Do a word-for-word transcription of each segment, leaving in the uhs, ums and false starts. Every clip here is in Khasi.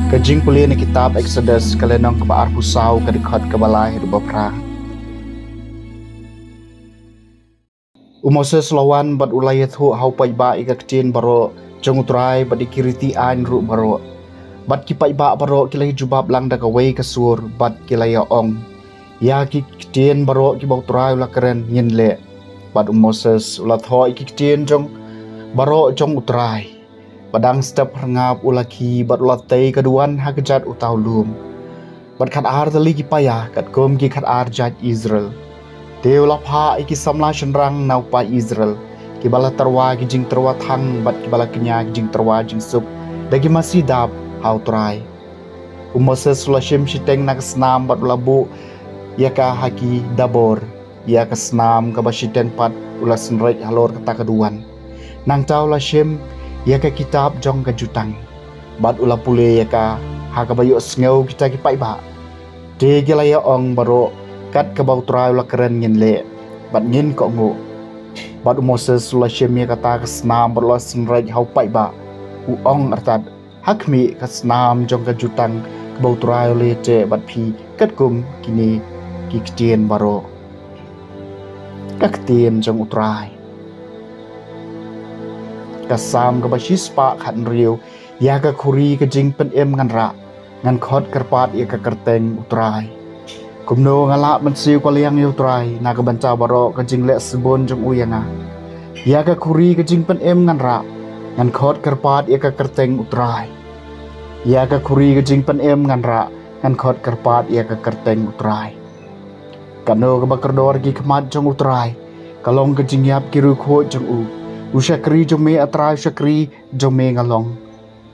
Ka jingpule na kitab Eksodus, ka lynnong kaba arphew saw, ka dkhot kaba lai haduh ba phra. U Moses u la wan bad u la ïathuh ha u paidbah ïa ka ktien baroh jong U Trai bad ïa ki riti aiñ ruh baroh. Bad ki paidbah baroh ki la ïa jubab lang da kawei ka sur bad ki la ïa ong ïa ki ktien baroh kiba U Trai u la kren ngin leh. Bad u Moses u la thoh ïa ki ktien jong baroh jong U Trai. Bad dang step hynrei u la khie bad u la tei ka duwan ha kjat uta u lum. Bad khatar tylli ki paia katkum ki khatar jait Israel. Te u la phah ïa ki samla shynrang na u paid Israel, kiba la tyrwa ki jingtyrwa thang bad kiba la kñia ki jingtyrwa jingsuk da ki masi dap ha U Trai. U Moses u la shim shiteng na ka snam bad u la buh ïa ka ha ki dabor. Ïa ka snam kaba shiteng pat u la synreit halor kata ka duwan. Nangta u la shim ïa ka kitab jong ka jutang bad u la pule ïa ka ha kaba ïohsngew kita ki paidbah. Te ki la ïa ong baroh kat kaba U Trai u la kren ngin leh bad ngin kohnguh. Bad u Moses u la shim ïa kata ka snam bad u la synreit ha u paidbah, u ong artat, ha khmih ka snam jong ka jutang kaba U Trai u la ïateh bad phi katkum kine ki ktien baroh. Ka ktien jong U Trai. Ka Salm kaba shispah khathynriew. Ïa ka khuri ka jingpynim ngan rah, ngan khot kyrpad ïa ka kyrteng U Trai. Kumno nga lah ban siew ka liang ïa U Trai na ka bynta baroh ka jingleh sbun jong u ïa nga. Ïa ka khuri ka jingpynim ngan rah, ngan khot kyrpad ïa ka kyrteng U Trai. Ïa ka khuri ka jingpynim ngan rah, ngan khot kyrpad ïa ka kyrteng U Trai. Kano kaba kordor ki khmat jong U Trai, ka long ka jingïap ki riewkhuid jong u. U shakri jong me A Trai, u shakri jong me nga long.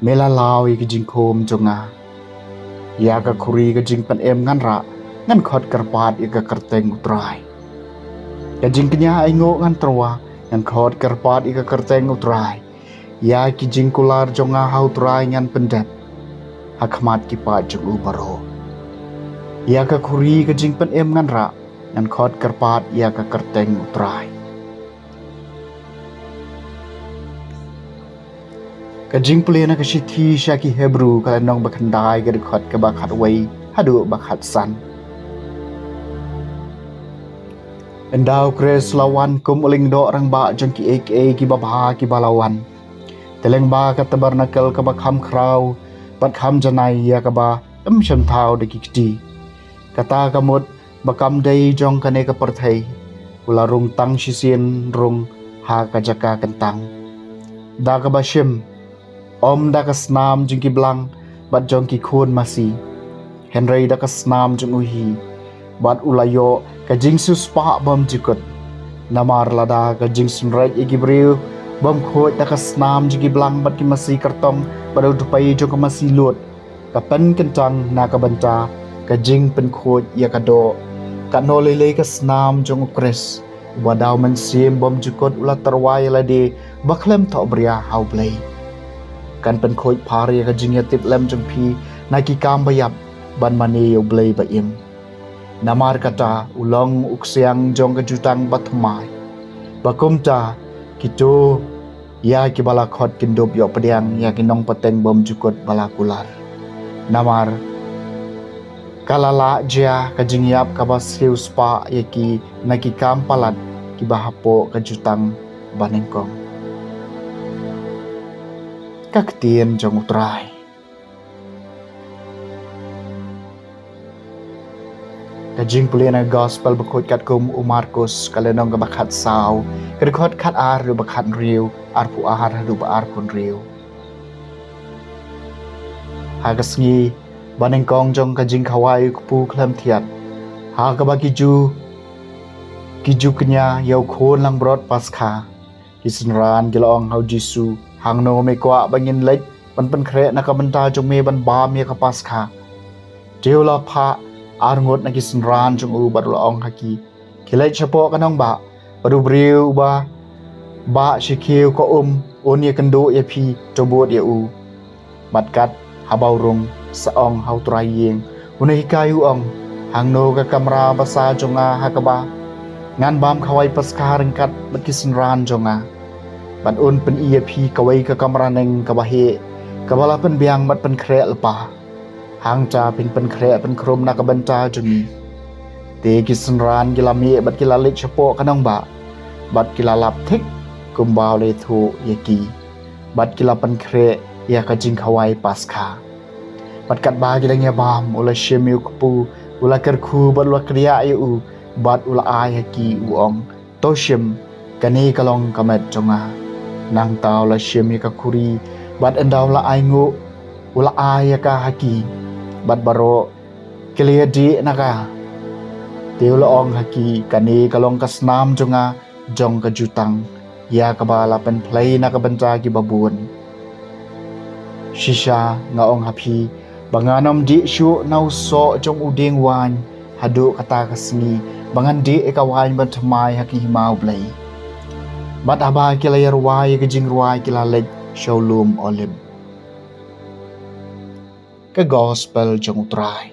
Me la law ïa ki jingkhum jong nga. Ïa ka khuri ka jingpynim ngan rah, ngan khot kyrpad ïa ka kyrteng U Trai. Ka jingkñia ainguh ngan tyrwa, ngan khot kyrpad ïa ka kyrteng U Trai. Ïa ki jingkular jong nga ha U Trai ngan pyndep ha khmat ki paid jong u baroh. Ïa ka khuri ka jingpynim ngan rah, ngan khot kyrpad ïa ka kyrteng U Trai. Ka jingpule na ka shithi sha ki Hebru, ka lynnong ba khyndai, ka dkhot kaba khatwei haduh ba khatsan. Ynda u Khrist u la wan kum u lyngdoh rangbah jong kiei kiei kiba bha kiba la wan. Te lyngba ka tabernakel kaba kham khraw bad kham janai, ïa kaba ym shym thaw da ki kti. Kata ka mut ba kam dei jong kane ka pyrthei, u la rung tang shisien rung ha ka jaka kyntang. Da kaba shim, ym da ka snam jong ki blang bad jong ki khun masi, hynrei da ka snam jong u hi, bad u la ïoh ka jingsiewspah bymjukut. Namar lada ka jingsynreit ïa ki briew bym khuid da ka snam jong ki blang bad ki masi kyrtong bad u dpei jong ka masi lud, ka pynkyntang na ka bynta ka jingpynkhuid ïa ka doh. Katno lei lei ka snam jong u Khrist, uba da u Mynsiem bymjukut u la tyrwa ïa lade ba khlem thohbria ha U Blei, kan pynkhuid phar ïa ka jingïatiplem jong phi na ki kam ba ïap, ban mane ïa U Blei ba im. Namar kata u long u ksiang jong ka jutang ba thymmai. Ba kumta, kito ïa kiba la khot kin dup ïoh pdiang ïa ki nongpynteng bymjukut ba la kular. Namar ka la lah jia ka jingïap kaba siewspah ïa ki na ki kam palat kiba hapoh ka jutang banyngkong. Ka ktien jong U Trai. Ka jingpule na Gospel bakhuid katkum u Markus, ka lynnong kaba khatsaw, ka dkhot khatar haduh ba khathynriew, arphew ar haduh ba arphew hynriew. Ha ka sngi banyngkong jong ka jingkhawai u kpu khlem thiat, ha kaba ki Jiw, ki Jiw kñia ïa u khun langbrot Paskha. Ki synran ki la ong ha u Jisu, hangno me kwah ba ngin leit ban pynkhreh na ka bynta jong me ban bam ïa ka Paskha? Te u la phah arngut na ki synran jong u bad u la ong ha ki, khie leit shapoh ka nongbah, bad u briew uba bah shi khiew ka um un ïakynduh ïa phi, to bud ïa u. Bad kat haba u rung, sa ong ha u trai ïing, un hikai u ong, hangno ka kamra basa jong nga ha kaba ngan bam khawai Paskha ryngkat bad ki synran jong nga? Bad un pyni ïa phi kawei ka kamra neng kaba heh, kaba la pynbiang bad pynkhreh lypa. Hangta phin pynkhreh pynkhrum na ka bynta jong ngi. Te ki synran ki la mih bad ki la leit shapoh ka nongbah, bad ki la lap thik kumba u la ïathuh ïa ki, bad ki la pynkhreh ïa ka jingkhawai Paskha. Bad katba ki dang ïabam, u la shim ïa u kpu, u la kyrkhu bad u la kdiah ïa u, bad u la ai ha ki, u ong, "To shim, kane ka long ka met jong nga." Nangta u la shim ïa ka khuri, bad ynda u la ainguh, u la ai ïa ka ha ki, bad baroh ki la ïadih na ka. Te u la ong ha ki, "Kane ka long ka snam jong nga jong ka jutang, ïa kaba la pynphlei na ka bynta kiba bun. Shisha nga ong ha phi, ba ngan ym dih shuh na u soh jong u dieng waiñ haduh kata ka sngi, ba ngan dih ïa ka waiñ ban thymmai ha ka hima U Blei." Bad haba ki la ïarwai ïa ka jingrwai, ki la leit sha u lum Olib. Ka Gospel jong U Trai.